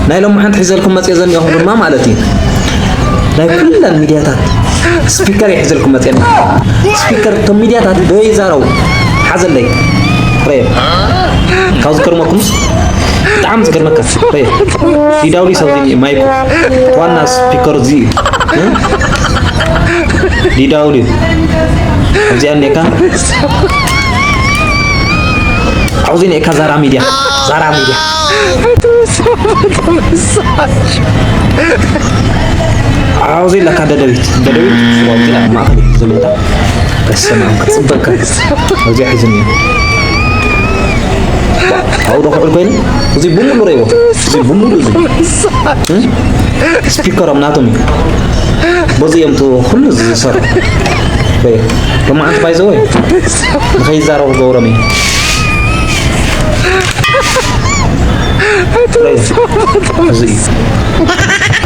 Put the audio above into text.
ናይ ሎሚ ሓንቲ ሒዘልኩም መፅእ ዘኒኹም ድማ ማለት እዩ ናይ ኩለን ሚድያታት ስፒከር ይሕዘልኩም መፅእ። ስፒከር እቶም ሚድያታት ዶ ይዛረቡ? ሓዘለይ ሬ ካብ ዝገርመኩምስ ብጣዕሚ ዝገርመካ ሬ ዲዳውሊ ሰብዚ ማይኩ ዋና ስፒከር እዚ ዲዳውሊ ኣብዚኣ ኔካ ኣብዚ ኔካ ዛራ ሚድያ ዛራ ሚድያ ኣብዚ ለካ ደደቢት ደደቢት ዋውፅላ ማእኸል ዘመታ በስመ ኣብ ክፅበካ እዚኣ ሒዝኒ ኣብኡ ዶ ክዕል ኮይኑ እዚ ብሙሉ ረይዎ እዚ ብሙሉ እዚ ስፒከሮም ናቶም እዩ በዚ እዮም ኩሉ ዝሰርሑ ሎማዓንቲ ባይዘወይ ንኸይዛረቡ ገብሮም እዩ እዚ እዩ